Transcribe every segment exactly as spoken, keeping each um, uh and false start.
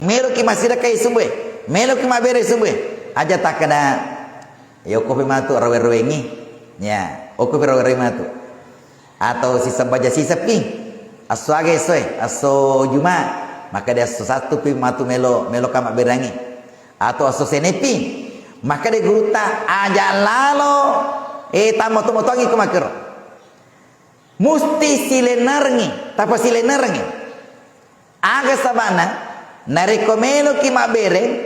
Meloki massidekkai subue, meloki mabbere subue, aja takkeda, "Ya, okkopi matu rawe-rawengi." Ya, okkopi rawe-rawe matu. Atau sisebbaja siseppi, esso aga essoe, esso Juma, makkeda esso Sattupi matu melo, meloka mabbereangi. Atau esso Senepi, makkeda gurutta, "Aja lalo, eh, tamatu-matuangi ko makkero." Musti silennerengngi, tapasilennerengngi. Aga saba'na, narekko meloki mabbere,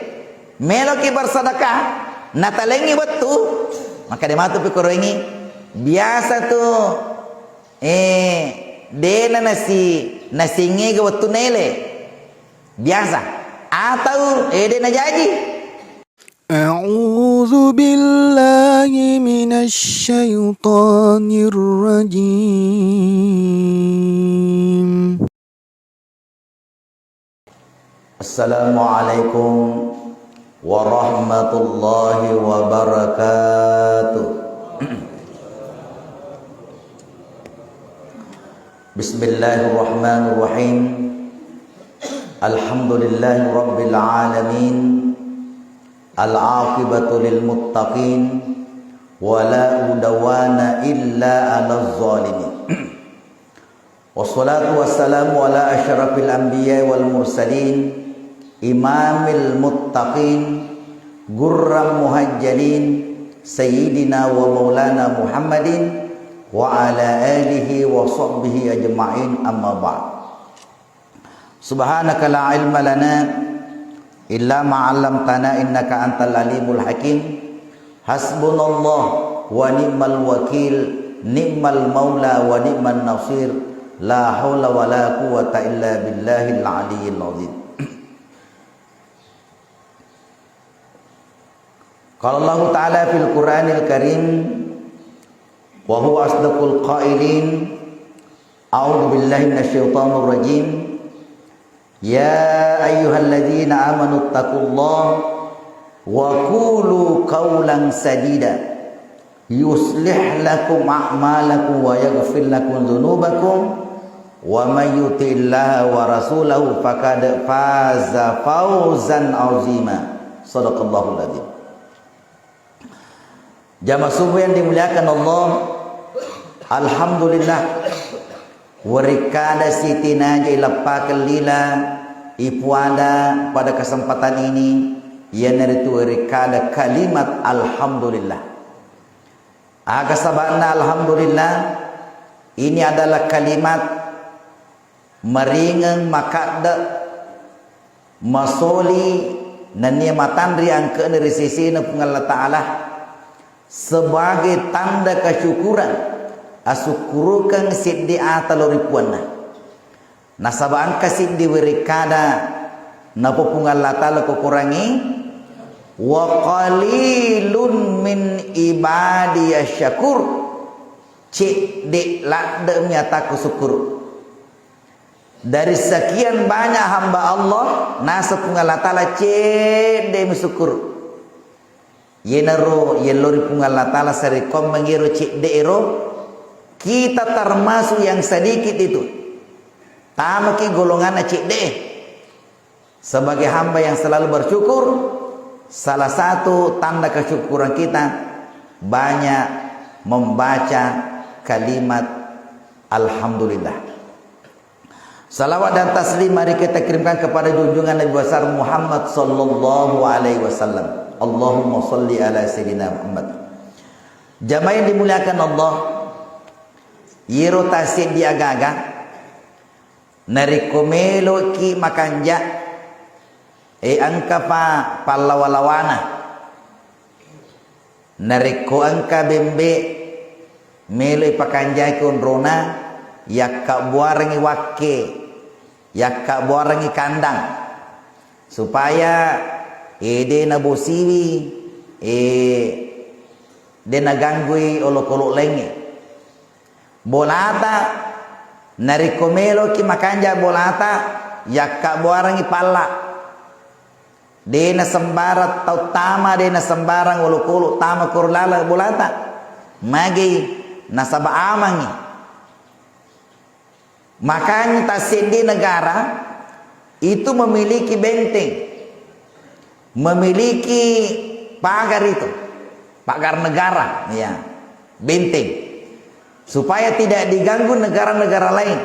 meloki bersedekah, natalengngi wettu, makkeda matu pi koroengngi, biasa tu, eh, dena nasi-, nasingngega wettu nele. Biasa. Atau, eh, dena jaji. أعوذ بالله من الشيطان الرجيم. السلام عليكم ورحمة الله وبركاته. بسم الله الرحمن الرحيم. الحمد لله رب العالمين. العاقبة للمتقين ولا عدوان إلا على الظالمين. والصلاة والسلام على أشرف الأنبياء والمرسلين إمام المتقين غر المحجلين سيدنا ومولانا محمد وعلى آله وصحبه أجمعين، أما بعد. سبحانك لا علم لنا إلا ما علمتنا إنك أنت العليم الحكيم. حسبنا الله ونعم الوكيل، نعم المولى ونعم النصير، لا حول ولا قوة إلا بالله العلي العظيم. قال الله تعالى في القرآن الكريم وهو أصدق القائلين: أعوذ بالله من الشيطان الرجيم. يا أيها الذين آمنوا اتقوا الله وقولوا قولا سديدا يصلح لكم أعمالكم ويغفر لكم ذنوبكم ومن يطع الله ورسوله فقد فاز فوزا عظيما. صدق الله العظيم. Jamaah subuh yang dimuliakan Allah, alhamdulillah, werekkada sitinaja ileppakeng lila ipuada pada kesempatan ini, iyanaritu werekkada kalimat alhamdulillah. Aga saba'na alhamdulillah? Ini adalah kalimat maringeng, makadde, masoli, nennia matanri angke'na ri sesena Puang Allah Ta'ala sebagai tanda kesyukuran, asukkurukeng seddi ata lao ri puanna. Nasaba engka seddi werekkada napau Puang Allah Ta'ala ko Korangnge, "Wa qalilun min ibadiyasy syakur." Cedde ladde'mi atakku sukkuru. Dari sekian banyak hamba Allah, naseng Puang Allah Ta'ala, cedde'mi sukkuru. Yenaro yello ri Puang Allah Ta'ala sarekkoammengngi ero cedde ero, kita termasuk yang sedikit itu. Tamaki golonganna cedde. Sebagai hamba yang selalu bersyukur, salah satu tanda kesyukuran kita banyak membaca kalimat alhamdulillah. Salawat dan taslim mari kita kirimkan kepada junjungan Nabi besar Muhammad sallallahu alaihi wasallam. Allahumma salli ala sayyidina Muhammad. Jamaah yang dimuliakan Allah, yero taseddi aga-aga, narekko meloki makanja, e, engkapa pallawa-lawana. Narekko engka bembe, meloi pakanjaki onrona, yakkabbuarengngi wakke, yakkabbuarengngi kandang, supaya, e, de nabosiwi, e, de naganggui olokolo laingnge. Bolata, narekko meloki makanja bolata, yakkabbuarengngi palla. De nasembarang tau tama, de nasembarang olokolo tama koro laleng bolata. Magei nasaba amangngi. Makanya tasseddi negara itu memiliki benteng, memiliki pagar itu, pagar negara, ya, benteng, supaya tidak diganggu negara-negara lain.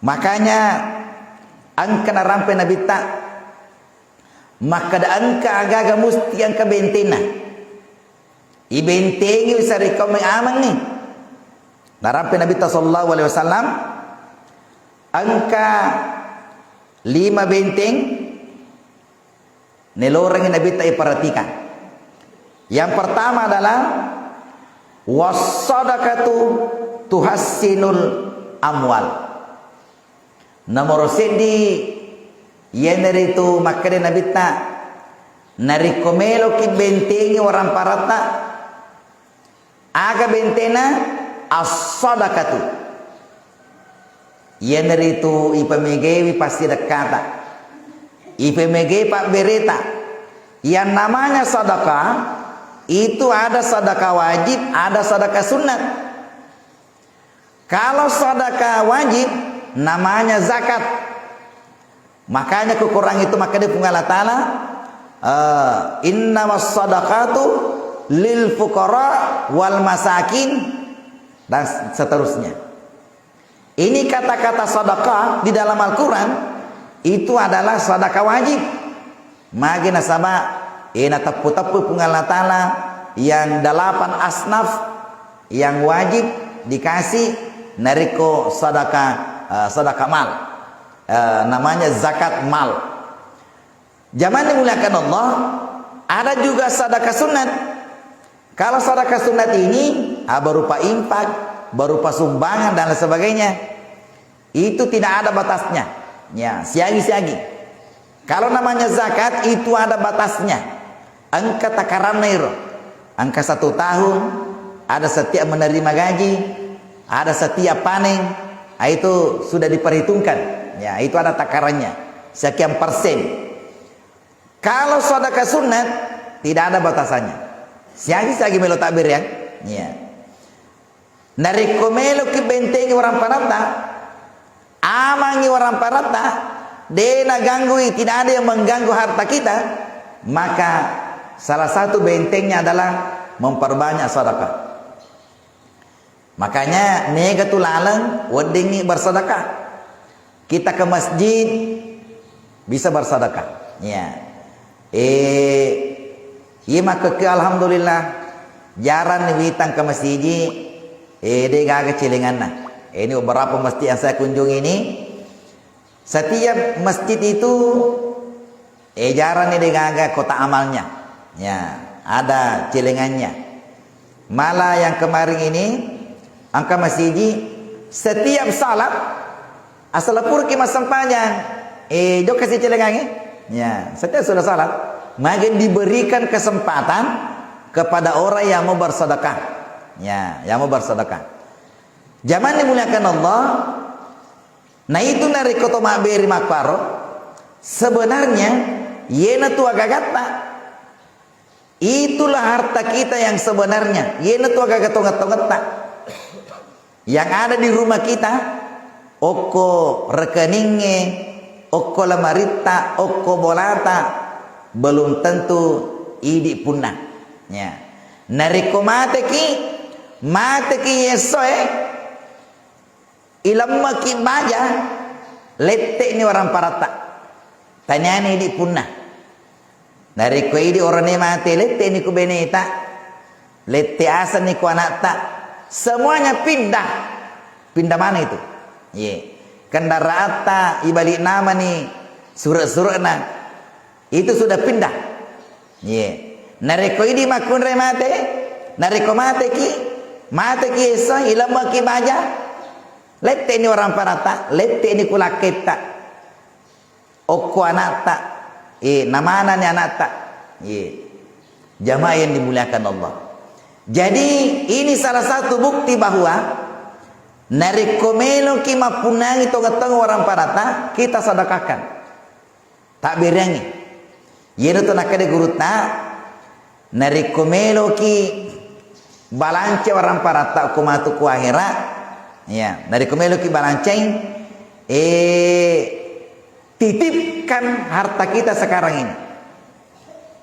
Makanya engka narampe Nabitta, makkeda engka aga-aga musti engka bentenna. Ibentengi wisarikau mai amengngi. Narampe Nabitta sallallahu alaihi wasallam engka lima benteng, nelorengi Nabitta iperhatikan. Yang pertama adalah wassadaqatu tuhassinul amwal. Nomoro seddi, iyanaritu makkeda Nabitta, narekko meloki bentengi waramparatta, aga bentena? As-sadaqatu. Iyanaritu ipamegai passidekkata, ipamegai pabbereta. Yang namanya sadaqah itu ada sadaqah wajib, ada sadaqah sunnat. Kalau sadaqah wajib, namanya zakat. Makanya ku Quran itu makkeda Puang Allah Ta'ala, eh, "Innamas sadaqatu lil fuqara wal masakin," dan seterusnya. Ini kata-kata sadaqah di dalam Al-Quran itu adalah sadaqah wajib. Magi nasaba, eh, nateppu-teppu Puang Allah Ta'ala yang delapan asnaf yang wajib dikasih narekko sadaqah, eh, sadaqah mal. Eh, namanya zakat mal. Jamaah dimuliakan Allah, ada juga sadaqah sunat. Kalau sadaqah sunat ini, ah, berupa infak, berupa sumbangan dan lain sebagainya. Itu tidak ada batasnya. Ya, siagi-siagi. Kalau namanya zakat itu ada batasnya. Engka takaranna iro. Engka satu tahun, ada setiap menerima gaji, ada setiap panen, ah, itu sudah diperhitungkan. Ya, itu ada takarannya. Sekian persen. Kalau sedekah sunat, tidak ada batasannya. Siagi-siagi melo takbir, ya. Iya. Narekko meloki bentengi waramparatta, amangi waramparatta, de naganggui, tidak ada yang mengganggu harta kita, maka salah satu bentengnya adalah memperbanyak sedekah. Makanya mega tu laleng weddingngi bersedekah. Kita ke masjid bisa bersedekah. Ya. Eh, iya makkekke alhamdulillah. Jarang ni witang ke masjid, eh, de gaga celenganna. Eh, ini beberapa masjid yang saya kunjungi ini, setiap masjid itu, eh, jarang ni de gaga kotak amalnya. Ya, ada celengannya. Malah yang kemarin ini, engka masiji, setiap salat, asal purki massempajang, eh, jokka si celengangnge. Ya, setiap sudah salat, maka diberikan kesempatan kepada orang yang mau bersedekah. Ya, yang mau bersedekah. Jamaah dimuliakan Allah, na itu narekko to mabbere makkaro, sebenarnya yena tu agagatta. Itulah harta kita yang sebenarnya. Yena tu agaga tongeng-tongetta. Yang ada di rumah kita, okko rekeningnge, okko lemaritta, okko bolata, belum tentu idi punna. Ya. Narekko mateki, mateki essoe, ilemmeki baja, lette'ni waramparatta. Taniani idi punna. Narekko idi orane mate, lette'ni ku beneta, lette asenni ku anatta. Semuanya pindah. Pindah mana itu? Ye. Kendaraatta ibalik namani sure-surena. Itu sudah pindah. Ye. Narekko idi makkunrai mate, narekko mateki, mateki esso, ilemmeki baja, lette'ni waramparatta, lette'ni ku lakketta. Okko anatta, eh, namanani anatta. Ye. Jamaah yang dimuliakan Allah. Jadi, ini salah satu bukti bahwa narekko meloki mappunnangi tongeng-tongeng waramparatta, kita sedekahkan. Tabbereangngi. Iyana to nakkeda gurutta, narekko meloki balanca waramparatta ko matu ku ahera, ya, narekko meloki balancai, eh, Titipkan harta kita sekarang ini.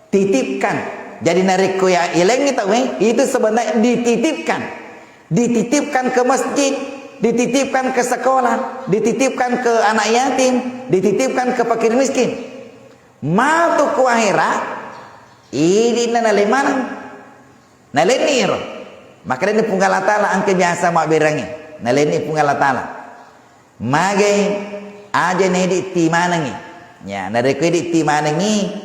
Titipkan. Jadi narekko ya ilengi tau, eh, itu sebenarnya dititipkan. Dititipkan ke masjid, dititipkan ke sekolah, dititipkan ke anak yatim, dititipkan ke fakir miskin. Matu ku ahera, idinna nalemaneng. Nalenni ero. Makkedani Puang Allah Taala engka biasa mabberengngi. Nalenni Puang Allah Taala. Magai aja nedi timanengi. Ya, narekko edi timanengi,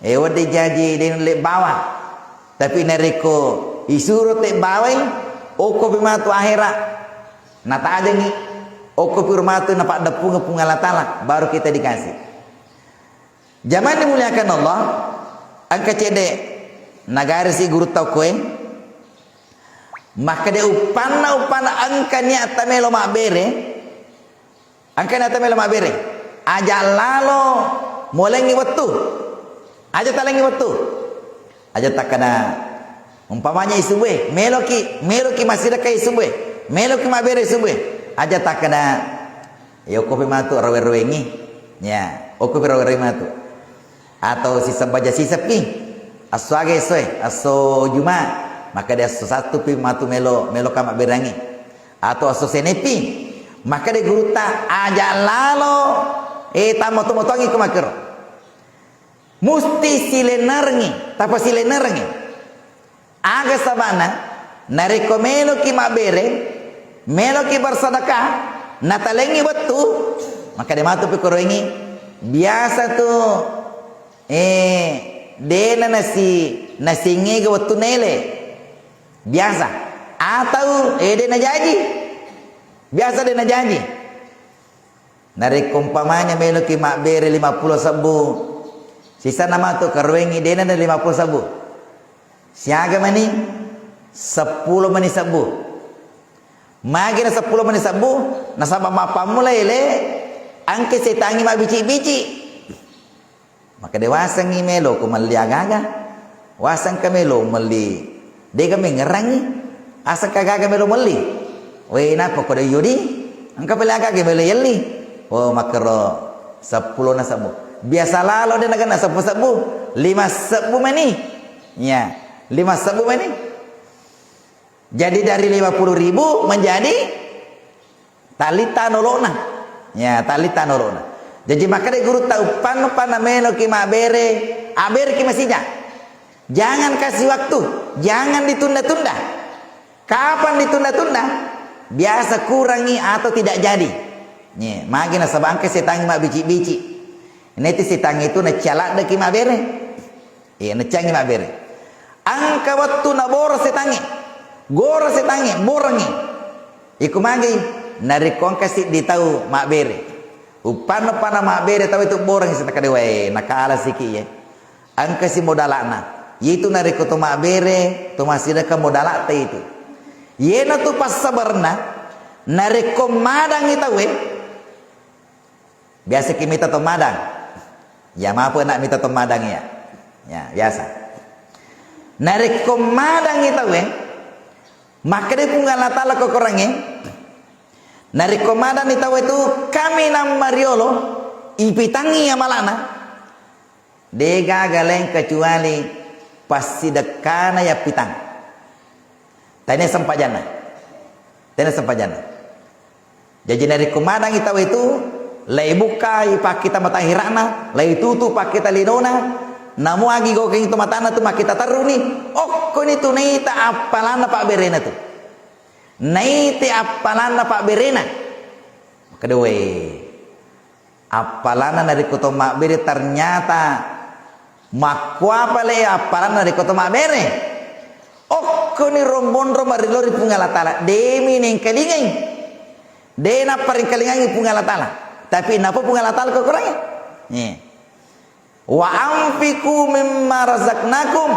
eh, wedding jaji de nulle bawa. Tapi narekko isuro te bawai, okko pi matu ahera. Natajengi, okko pi matu napaddeppungeng Puang Allah Taala, baru kita dikasih. Jamaah dimuliakan Allah, engka cedde nagarisi gurutta okkoe, makkeda uppanna, uppanna engka niatta melo mabbere, engka niatta melo mabbere, aja lalo molengi wettu, aja talengi wettu, aja takkeda, umpamanya isubue, meloki, meloki massidekka isubue, meloki mabbere isubue, aja takkeda, ya okko pi matu rawe-rawengi. Ya, okko pi rawe-rawe matu. Atau sisebbaja siseppi. Esso aga essoe, esso Juma. Makkeda esso Sattu pi matu melo, melo ka mabberengngi. Atau esso Senepi. Makkeda gurutta aja lalo, eh, tamatu-matuangi ko makkero. Musti silenerengngi, tapasilenerengngi. Aga sabana, narekko meloki mabbere, meloki bersedekah, natalengi wettu, makkeda matu pi koroengi, biasa tu, eh, dena nasi-, nasingngega wettu nele. Biasa. Atau, eh, dena jaji. Biasa dena jaji. Narekko umpamanya meloki mabbere lima pulo sebbu, sisana matu karoengi dena na lima pulo sebbu. Siaga mani? Seppulo mani sebbu. Magi na seppulo mani sebbu, nasaba mappammula ele, engka setangi mabbici-bici. Makkeda wasengngi melo ko melli aga-aga. Wasengka melo melli. Dega mengngerangngi. Asengka aga-aga melo melli. We, napa ko de yodi? Engka pale aga-aga melo yelli. Oh, makkero seppulo na sebbu. Biasa lalo de nagenna seppulo sebbu. Lima sebbu mani. Ya, lima sebbu mani. Jadi dari lima puluh ribu menjadi tallitta nolo'na. Ya, tallitta nolo'na. Jaji makkeda gurutta, uppanna-, uppanna meloki mabbere, abbereki masija. Jangan kasih waktu, jangan ditunda-tunda. Kapan ditunda-tunda? Biasa kurangi atau tidak jadi. Ye, magi nasaba engka setangi mabbici-bici. Neti setangi itu naccaladdeki mabbere. Iya, neccangi mabbere. Engka wettu naboro setangnge. Goro setangnge, borangngi. Iko magi, narekko engka siddi tau mabbere. Uppanna-, uppanna mabbere tau itu borangngi setang, kada wae, nakala siki ye. Engka si modala'na. Itu narekko to mabbere, to massidekka modala'ta itu. Yena tu passabarna, narekko madangi tauwe, biasa ki mita to madang. Ya, mapo nak mita to madang ya. Ya, biasa. Narekko madangi tauwe, makkeda Puang Allah Taala ko Korangnge, narekko madanni tauwe tu kaminang mariolo, ipitangngi amalana, degaga lain kecuali passidekkana yappitang. Tania sempajanna. Tania sempajanna. Jaji narekko madangi tauwe tu, lai bukkai pakkita mata hira'na, lai tutu pakkita linona, namuagi gokeng tu matana tu makkita terruni, okkoni tu naita appalanna pabberena tu. Naita appalanna pabberena. Makkeda, "Weh, appalanna narekko to mabbere ternyata makkuapa le appalanna narekko to mabbere?" Okkoni rombonrong marilori Puang Allah Taala, demi nengkalingai. De nappa ringkalingangi Puang Allah Taala. Tapi napa Puang Allah Taala ko Korangnge? Nih. "Wa anfiqu mimma razaqnakum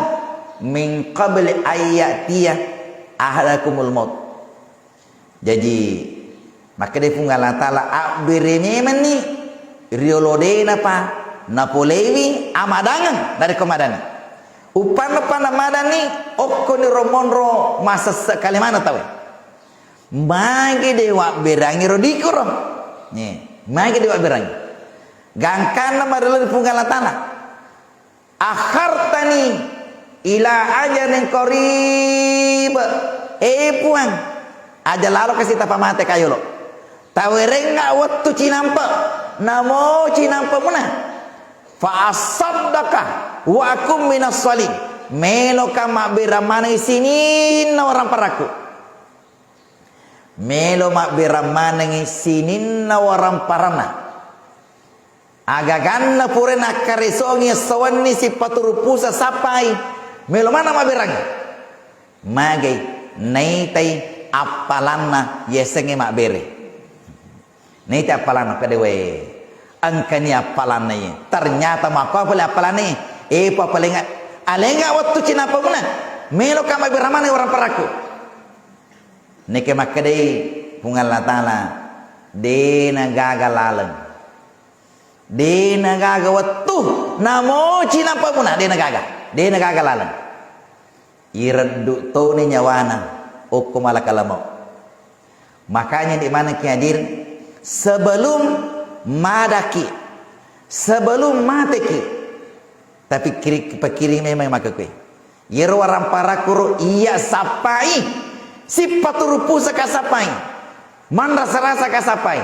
min qabli an ya'tiya ahadakumul maut." Jaji, makkeda Puang Allah Taala, abbere memanni riolo denapa napolewi amadangeng narekko madanni. Uppanna-panna madanni, okkoni ro monro masesse kalimana tauwe. Magi de wabberangi ro dikoro. Nih, magi de wabberangi. Gangkanna mariolo ri Puang Allah Ta'ala. Akhartani ila ajalin qarib. Eh, Puang, aja lalo kasi tapamate kayolo. Tawerengnga wettu cinampe, namo cinampe muna. Fa asaddaqa wa akum minas salihin. Meloka mabbere maneng sininna waramparakku. Melo mabbere manengngi sininna waramparanna. Agaganna pura nakkaresongi esso wenni sippaturu pusa sappai. Melo maneng mabbereangngi. Magai, naitai appalanna yasengnge mabbere. Naitai appalanna, pede wae. Engkani appalanna iye. Ternyata makko pale appalanna iye. Eh, papalenga, alenga wettu cinampe muna. Meloka mabbere maneng waramparakku. Neke makkedai Puang Allah Ta'ala, de nagaga laleng. De nagaga wettu, namo cinampe muna, de nagaga. De nagaga laleng. Ireddu toni nyawana okko malakal maut. Makanya di mana ki hadir, sebelum madaki, sebelum mateki, tapi kiri, pikkiri memang makkekue. Yero waramparakku ro iya sappai, sippaturu pusa ka sappai, manrasa-rasa ka sappai.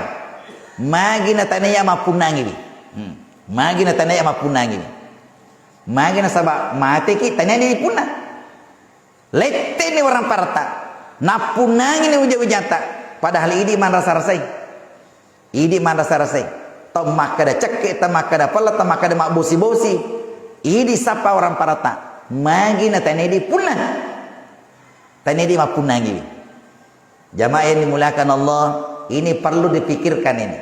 Magi na tania mappunnangiwi. Hmm. Magi na tania mappunnangiwi. Magi nasaba mateki tania dipunna. Letteni waramparatta. Nappunnangini uja-ujatta. Padahal idi manrasa-rasai. Idi manrasa-rasai. Tau makkeda cekke, tau makkeda pella, tau makkeda mabbosi-bosi. Idi sappa waramparatta. Magi na tania dipunna. Tania di mappunnangiwi. Jamaah yang dimuliakan Allah, ini perlu dipikirkan ini.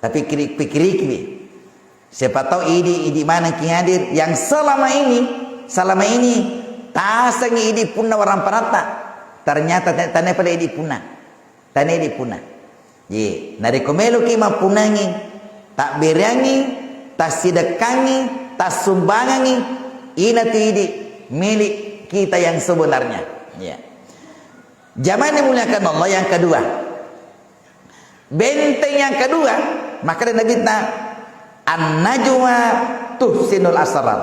Tapi kiri-, pikirikiwi. Siapa tahu idi, idi maneng ki hadir yang selama ini, selama ini tasengi idi punna waramparatta. Ternyata ta-, tania pale idi punna. Tania idi punna. Ye, narekko meloki mappunnangi, tabbereangi, tassidekkangi, tassumbangangi, inatu idi milik kita yang sebenarnya. Ya. Jamaah yang dimuliakan Allah, yang kedua. Benteng yang kedua, makkeda Nabitta, "An-najwa tuhsinul asrar."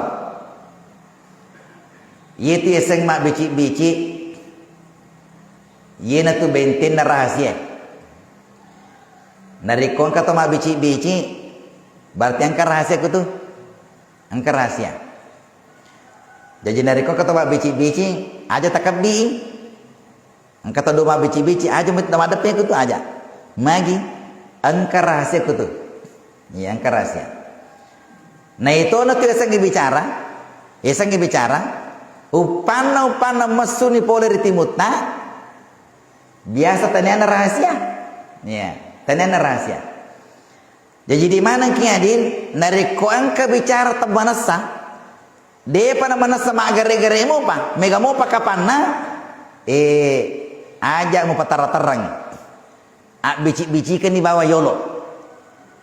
Iyatu yaseng mabbici-bici, iyanatu bentenna rahasia. Narekko engka to mabbici-bici, berarti engka rahasia kutu. Engka rahasia. Jaji narekko engka to mabbici-bici, aja takebbii. Engka tau dua mabbici-bici, aja mut-, maddeppe kutu aja. Magi, engka rahasia kutu. Iya, engka rahasia. Naitona tu yasengnge bicara, yasengnge bicara, uppanna, uppanna messuni pole ri timutta, biasa taniana rahasia. Iya, taniana rahasia. Jaji di maneng ki adil, narekko engka bicara temmanessa, depa na manessa maggare-gare mopa, mega mopa kapanna, eh, aja mupaterra-terrang. Abbici-bicikenni bawa yolo.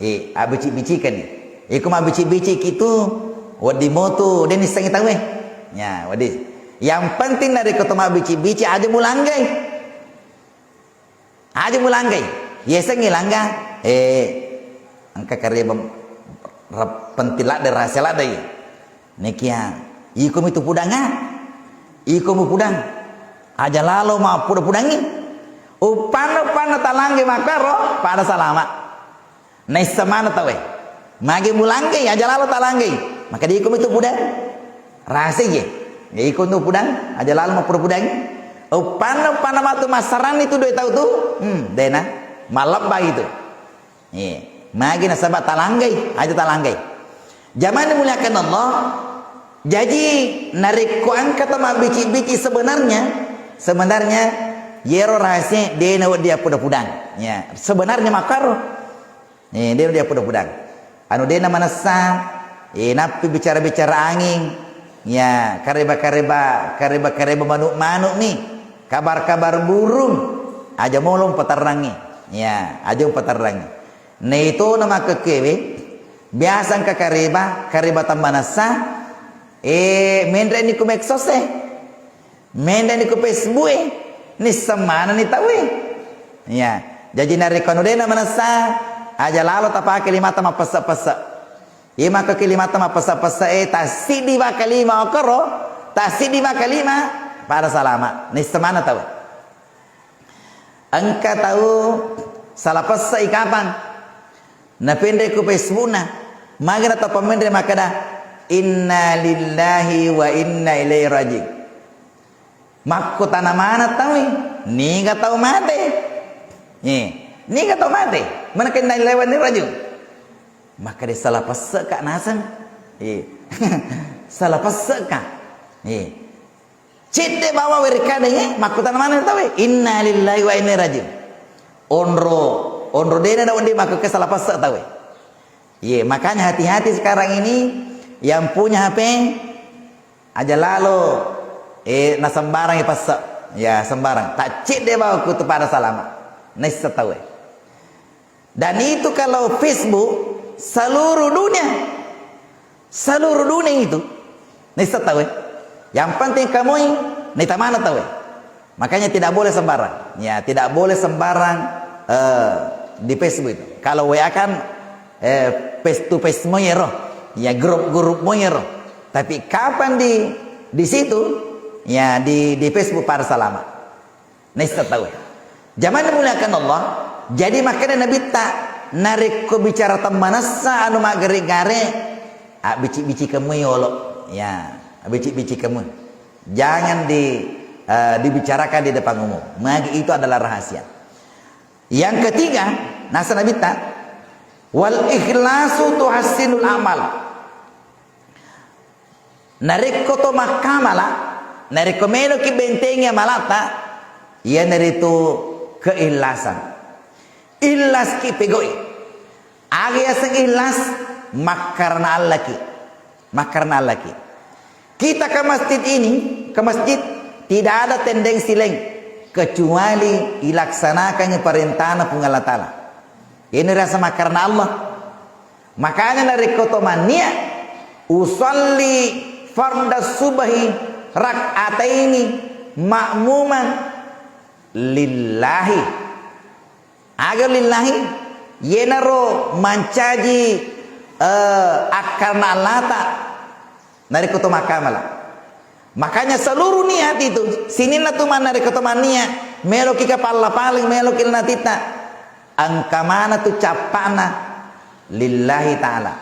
Eh, abbici-bicikenni. Iko mabbici-biciki tu, wedding motu, de nissengi tauwe. Ya, wedding. Yang penting narekko to mabbici-bici, aja mulanggai. Aja mulanggai. Yasengngi langga, eh, engka kareba rep-, penting ladde, rahasia ladde. Nekia, iko mitu pudanga. Iko mu pudang. Aja lalo mappuda-pudangi. Uppanna, uppanna talanggai makkaro, pada salama. Naisseng maneng tauwe. Magi mulanggai, aja lalo talanggai. Maka di iko mitu pudang. Rahasia je. Ya iko tu pudang, aja lalo mappuda-pudangi. Uppanna, uppanna matu massaranni tu doi tau tu. Hmm, dena. Malebba itu. Iya. Magi nasaba talanggai, aja talanggai. Jamaah dimuliakan Allah. Jaji narekko engka to mabbici-bici sebenarnya, sebenarnya yero rahasia dena wedding appuda-pudang. Ya, sebenarnya makkaro. Eh, de dia pudang-pudang. Anu de na manessa, eh, nappi bicara-bicara anging. Ya, kareba-kareba, kareba-kareba manu'-manu' mi. Kabar-kabar burung. Aja molo umpaterrangi. Ya, aja umpaterrangi. Naito na makkekkewe, biasa engka kareba, kareba tammanessa, eh, menre ni ku medsos e. Mendani ku Facebook e, nisseng manenni tauwe. Iya, jaji narekko anu dena manessa, Aja lalo tapake limatta mappesse-pesse. Iya makko ki limatta mappesse-pesse e, tassiddi makalima okoro, tassiddi makalima pada salama. Naisseng maneng tau. Engka tau sala pesse i kapang. Napenre ku Facebookna. Magi na tau pammenre makkeda, "Inna lillahi wa inna ilaihi rajiun." Makkutana maneng tauwe, niga tau mate? Eh, niga tau mate? Maneng kenna lewa ni raju. Makkeda sala pesseka naseng. Eh. Sala pesseka. Eh. Cedde bawa werekade, eh, makkutana maneng tauwe. Inna lillahi wa inna ilaihi rajiun. Onro, onro dena na undi makkuke sala pesse tauwe. Ye, makanya hati-hati sekarang ini yang punya H P, aja lalo, eh, na sembarang ya pesse. Ya, sembarang. Tak cedde bawa kutu pada salama. Naisseng tauwe. Dan itu kalau Facebook, seluruh dunia. Seluruh dunia itu. Naisseng tauwe. Yang penting kamui, naita maneng tauwe. Makanya tidak boleh sembarang. Ya, tidak boleh sembarang, eh, di Facebook itu. Kalau W A kan, eh, face to face mo yero. Ya, grup-grup mo yero. Tapi kapan di, di situ, ya, di, di Facebook pada salama. Naisseng tauwe. Jamang dimuliakan Allah, jadi makkeda Nabitta, narekko bicara temmanessa anu maggare-gare, abbici-bicikeng mui yolo. Ya, abbici-bicikeng mui. Jangan di, eh, dibicarakan di depan umum. Magi itu adalah rahasia. Yang ketiga, naseng Nabitta, "Wal ikhlasu tuhassinul amal." Narekko to makkamala, narekko meloki bentengi amalata, iyanaritu keikhlasan. Ikhlaski pegoi. Aga yaseng ikhlas? Makkarena Allahki. Makkarena Allahki. Kita ke masjid ini, ke masjid, tidak ada tendensi lain kecuali ilaksanakan perintahna Puang Allah Ta'ala. Ini rasa makkarena Allah. Makanya narekko to mannia, "Usalli farda subhi rak'ataini ma'muman lillahi." Aga lillahi? Yenaro mancaji, eh, akkarena Allata narekko to makkamala. Makanya seluruh niat itu, sininna tu manna rekko to mannia, meloki kapalla paling, meloki lana titta. Engka mana tu cappana lillahi ta'ala.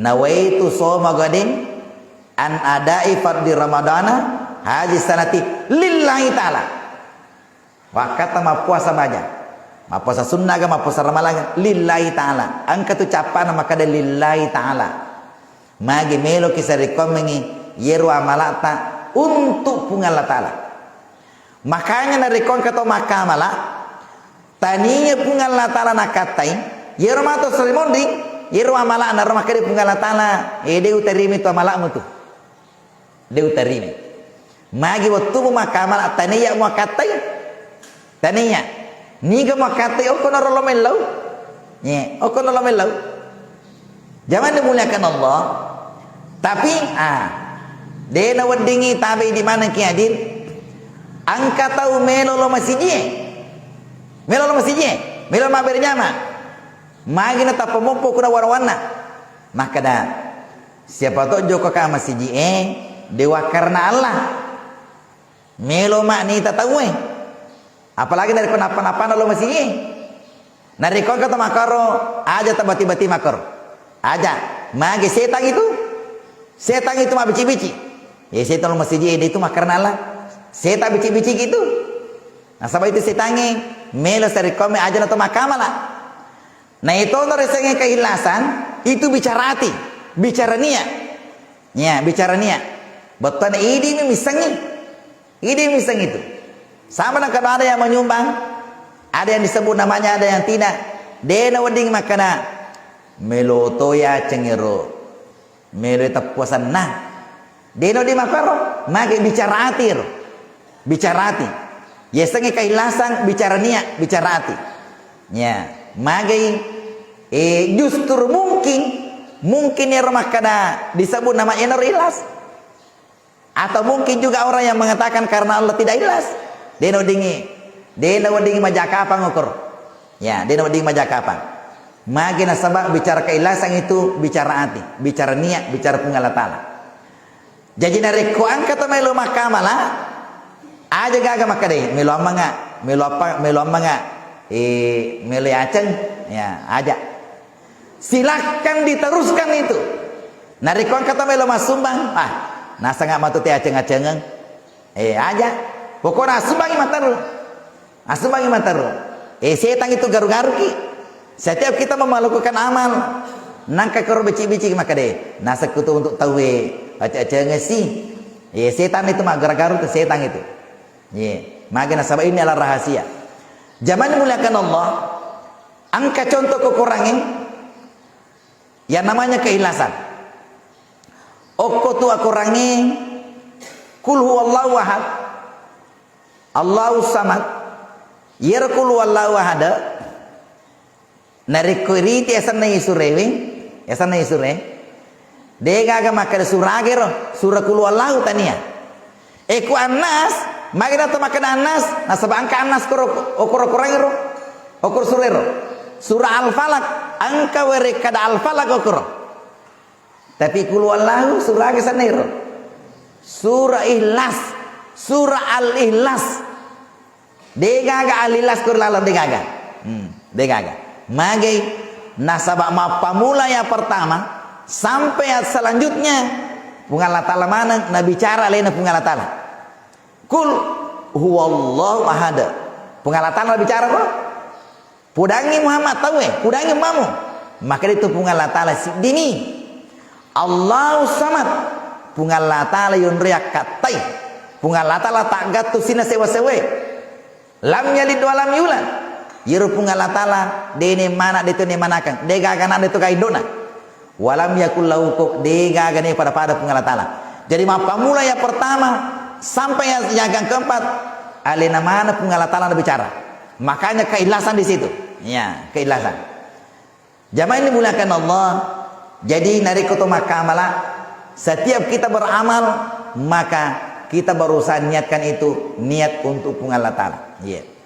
Nawaitu soma gadin an adai fardhi ramadana haji sanati lillahi ta'ala. Wakkatta mappuasa baja. Mappuasa sunnaga, mappuasa ramalang, lillahi ta'ala. Engka tu cappana makkeda lillahi ta'ala. Magi meloki sarekkoammengngi yero amalata untuk Puang Allah Ta'ala. Makanya narekko engka to makkamala, tania Puang Allah Ta'ala nakattai, yero mato sarimonri, yero amalana ro makkeda Puang Allah Ta'ala, eh, de utarimi tu amala'mu tu. De utarimi. Magi wettumu makkamala, tania muakkattai? Tania. Niga muakkattai? Okko naro lo mellau? Nye, okko naro lo mellau? Jamang dimuliakan Allah. Tapi, ah, de naweddingi tabe di mana ki adil? Engka tau melo lo masijie. Melo lo masijie. Melo mabbere jama. Magi na tappa moppo kuna warawanna. Makkeda, siapa to joko ka masijie, dewa karena Allah. Melo ma nita tauwe. Apalagi narekko nappa-nappana lo masigi. Narekko engka to makkoro, aja tabati-bati makkoro. Aja. Magi setang itu? Setang itu mabbici-bici. Ya, setang lo masigi, itu makkarena Allah. Setang bici-bici gitu. Nasaba itu setangnge melo sarekkoammengngi aja na to makkamala. Na itono riasengnge keikhlasan, itu bicara ati, bicara niat. Ya, bicara niat. Bettuanna idi mi missengngi. Idi missengngi itu. Sama na kalau ada yang menyumbang, ada yang disebut namanya, ada yang tidak. De nawedding makkeda, melo to yaceng ero. Melo teppuasanna. De nawedding makkoro, magi bicara ati ero. Bicara ati. Yasengnge keikhlasan, bicara niat, bicara ati. Ya, magi, eh, justru mungkin, mungkin ero makkeda disebut nama enor ikhlas. Atau mungkin juga orang yang mengatakan karena Allah tidak ikhlas. De naweddingi, de naweddingi majakapang ukur. Ya, de' nawedding majakapang. Magi nasaba bicara keikhlasan itu bicara ati, bicara niat, bicara Puang Allah Ta'ala. Jaji narekko engka to melo makkamala, aja gaga makkeda, "Melo ammengnga, melo apa, melo ammengnga, eh, melo yaceng." Ya, aja. Silakan diteruskan itu. Narekko engka to melo massumbang, ah, nasengnga matu te aceng-acengeng. Eh, aja. Pokokna assumbangi matteru. Assumbangi matteru. Eh, setang itu garu-garuki. Setiap kita mau melakukan amal, nangka koro becik-becik makkeda, "Nasekku tu untuk tauwe aceng-acengeng si." Eh, setang itu maggaru-garu tu setang itu. Ye, magi nasaba ini adalah rahasia. Jamaah dimuliakan Allah, engka contoh kekurangan yang namanya keikhlasan. Okko tu akorangeng, kul huwallahu ahad, Allahu samad, yero kul huwallahu ahad, narekko riti asenna isurewe, asenna isure, de' gaga makkeda surage ro, sura kul huwallahu tania. E ku Annas, magi nato makkeda Annas, nasaba engka Annas koro, okoro korang ro, okoro surero. Sura Al-Falaq, engka werekkada Al-Falaq okoro. Tapi kul huwallahu surage sannairo. Sura Ikhlas, sura Al-Ikhlas. De' gaga Al-Ikhlas koro laleng de' gaga. Hmm, de' gaga. Magi nasaba mappamula yang pertama sampai yang selanjutnya Puang Allah Ta'ala maneng nabicara alena Puang Allah Ta'ala. Kul huwallahu ahad. Puang Allah Ta'ala nabicara ko? Pudangngi Muhammad tauwe, pudangngi ummamu. Maka itu Puang Allah Ta'ala siddimi. Allahu samad. Puang Allah Ta'ala yonroi akkattai. Puang Allah Ta'ala taggattu sinna sewa-sewae. Lam yalid wa lam yulad. Yero Puang Allah Ta'ala de' nemana, de' to nemanakang. De' gaga anakna, de' to gaga indona. Walam yakul lahu kuf-, de' gaga ne pada-pada Puang Allah Ta'ala. Jadi, mappammula yang pertama sampai yang, yang keempat, alena mana Puang Allah Ta'ala nabicara. Makanya keikhlasan di situ. Ya, keikhlasan. Jamaah yang dimuliakan Allah, jadi narekko to makkamala, setiap kita beramal, maka kita berusaha niatkan itu niat untuk Puang Allah Ta'ala. Iya.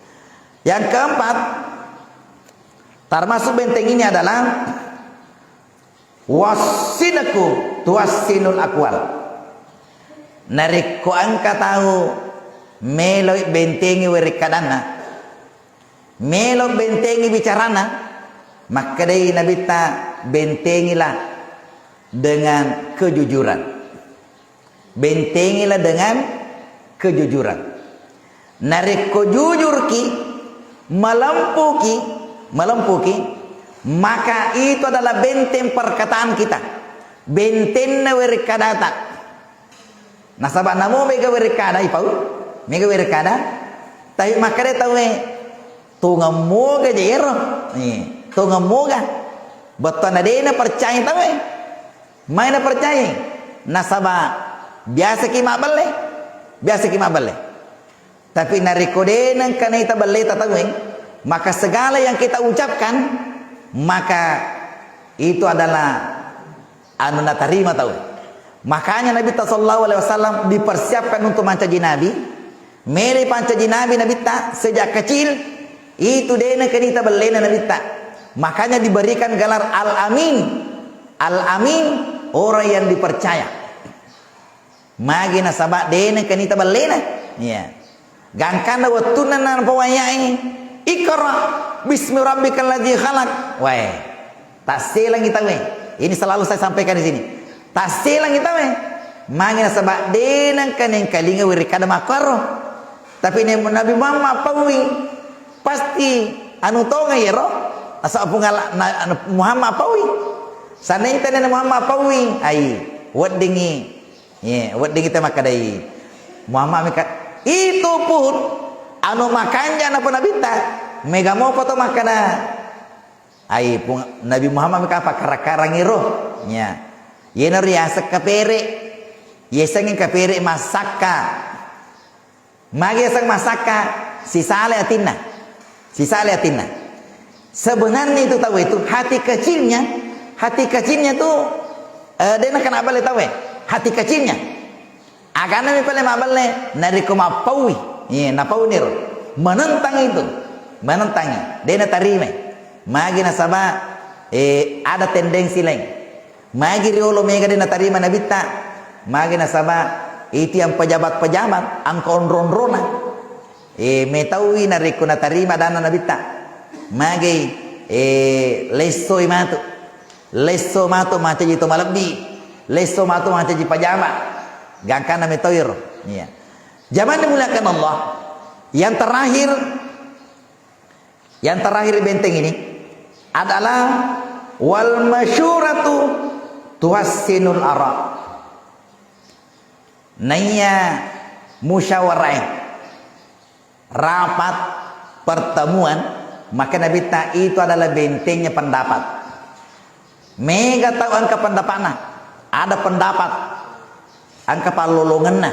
Yang keempat, termasuk benteng ini adalah Wassidqu tuhassinul aqwal. Narekko engka tau meloi bentengi werekkadanna, melo bentengi bicarana, makkedai Nabitta, "Bentengilah dengan kejujuran." Bentengilah dengan kejujuran. Narekko jujurki, malempuki, malempuki, maka itu adalah benteng perkataan kita. Bentenna werekkadata. Nasaba namo mega werekkada, ipau, mega werekkada. Tapi makkeda tauwe, "Tongeng moga je ero." Eh, tongeng moga. Bettuanna de'na percaya tauwe. Mai napercayai, nasaba biasaki mabbelle, biasaki mabbelle. Tapi narekko de' nengka naita belleta tauwe, maka segala yang kita ucapkan, maka itu adalah anu natarima tauwe. Makanya Nabitta sallallahu alaihi wasallam dipersiapkan untuk mancaji nabi, Mele pancaji nabi Nabitta sejak kecil, itu de' nengka naita bellena Nabitta. Makanya diberikan gelar Al-Amin. Al-Amin, orang yang dipercaya. Magi nasaba de' nengka naita bellena. Iya. Gangkanna wettunna napowayai, "Iqra bismi rabbikal ladzi khalaq." Wae. Tasselangi tauwe. Ini selalu saya sampaikan di sini. Tasselangi tauwe. Magi nasaba de' nengka nengkalinga werekkada makkuaro. Tapi ne Nabi Muhammad paui, pasti anu tonga yero. Nasaba Puang Allah, na, anu, Muhammad paui. Sanai tane Muhammad paui, ai, weddingi. Ye, weddingi te makkadai. Muhammad mika, itu pun anu makanja napa Nabitta, mega mopa to makkada. Ai, Puang, Nabi Muhammad mika pakkarang-karangi ro. Ya. Yena riaseng kapere. Yasengnge kapere massakka. Magi yaseng massakka, sisale atinna. Sisale atinna. Sebenarnya itu tau itu, hati kecilnya, hati kecilnya tuh, eh, de' nengka naballe tauwe. Hati kecilnya. Agana mi pale maballe, narekko mappaui. Iya, napauni ro. Menentang itu. Menentangi, de' natarimai. Magi nasaba, eh, ada tendensi lain. Magi riolo mega de' natarima Nabitta. Magi nasaba itu yang pejabat-pejabat, angka onro-onrona. Eh, metaui narekko natarima adanna Nabitta. Magi, eh, lessoi matu. Lesso matu mancaji to malebbi. Lesso matu mancaji pejabat. Gangkanna metoi ro. Iya. Jamaah dimuliakan Allah. Yang terakhir, yang terakhir benteng ini adalah wal masyuratu tuhassinul ara. Naiya musyawarah, rapat, pertemuan, maka Nabitta itu adalah bentengnya pendapat. Mega tau engka pendapatna, ada pendapat, engka pallolongenna.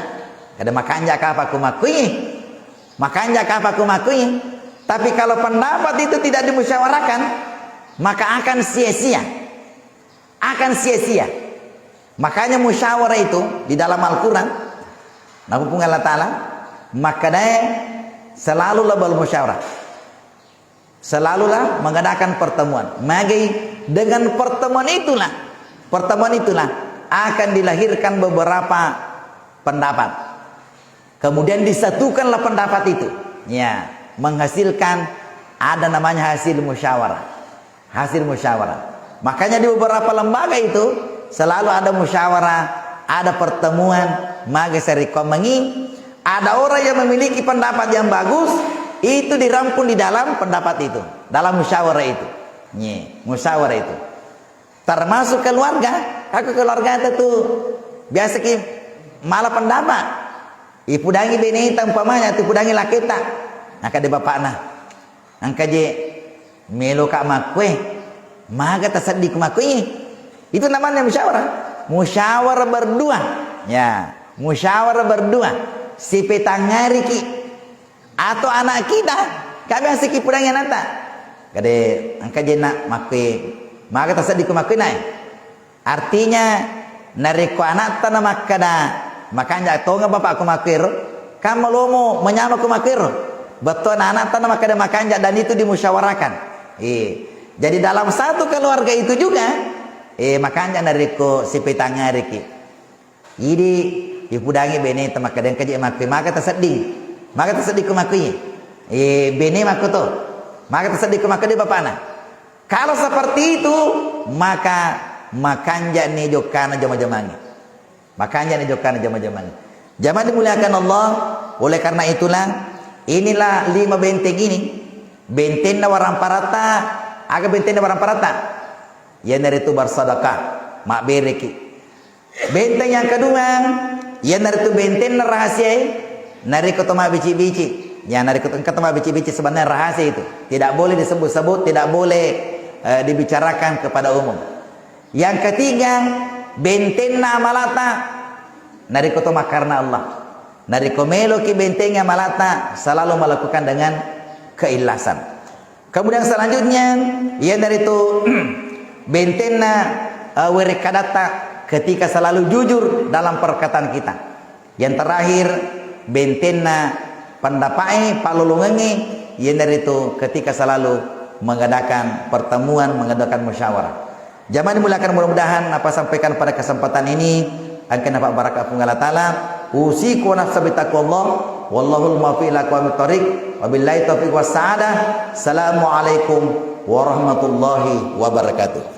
Kada makanja kapang ku makkui, makanja kapang ku makkui. Tapi kalau pendapat itu tidak dimusyawarahkan, maka akan sia-sia. Akan sia-sia. Makanya musyawarah itu di dalam Al-Quran, nabu Puang Allah Ta'ala, makkedae selalulah bermusyawarah. Selalulah mengadakan pertemuan. Magi dengan pertemuan itulah, pertemuan itulah akan dilahirkan beberapa pendapat. Kemudian disatukanlah pendapat itu. Ya, menghasilkan ada namanya hasil musyawarah. Hasil musyawarah. Makanya di beberapa lembaga itu selalu ada musyawarah, ada pertemuan, magi sari kommengi. Ada orang yang memiliki pendapat yang bagus, itu dirampung di dalam pendapat itu, dalam musyawarah itu. Nye, musyawarah itu. Termasuk keluarga, aku keluarga itu tuh biasa ki malah pendapat. Ipudangi beneta umpamanya, atau ipudangi laketa. Nah, kade bapakna. Engka je meloka makkue, maga tasedding ku makkue. Itu namanya musyawarah. Musyawarah berdua. Ya, musyawarah berdua. Sipetangngariki. Atau anak kita, kami asiki pudangi anakta. Kade engka je nak makkue, maga tasedding ku makkue nae. Artinya, narekko anakta na makkeda, makanja tonga bapakku makkuero, kan malomo manyama ku makkuero. Bettuanna anakta na makkeda makanja dan itu dimusyawarahkan. Eh, jadi dalam satu keluarga itu juga, eh, makanja narekko sipetangngariki. Idi ipudangi bene tamakkeda engka je makkue, maga tasedding. Maga tasedding ku makkue. Eh, bene makko to. Maga tasedding ku makkeda bapakna. Kalau seperti itu, maka makanja'ni jokkana jama-jamangnge. Makanja'ni jokkana jama-jamangnge. Jamaah dimuliakan Allah, oleh karena itulah, inilah lima benteng ini, bentenna waramparatta, aga bentenna waramparatta? Iyanaritu bersedekah, mabbereki. Benteng yang kedua, iyanaritu bentenna rahasiae, narekko to mabbici-bici. Ya, narekko to, engka to mabbici-bici, sebenarnya rahasia itu. Tidak boleh disebut-sebut, tidak boleh, eh, dibicarakan kepada umum. Yang ketiga, bentenna amalata, narekko to makkarena Allah. Narekko meloki bentengi amalata, selalu melakukan dengan keikhlasan. Kemudian selanjutnya, iyanaritu bentenna, eh, werekkadatta ketika selalu jujur dalam perkataan kita. Yang terakhir, bentenna pendapae, pallolongengnge, iyanaritu ketika selalu mengadakan pertemuan, mengadakan musyawarah. Jamaah dimuliakan, mudah-mudahan apa sampaikan pada kesempatan ini akan dapat barakah Puang Allah Ta'ala. Usiku wa nafsa bitaqwallah. Wallahul muwaffiq ila aqwamit thariq. Wabillahi taufiq was sa'adah. Assalamualaikum warahmatullahi wabarakatuh.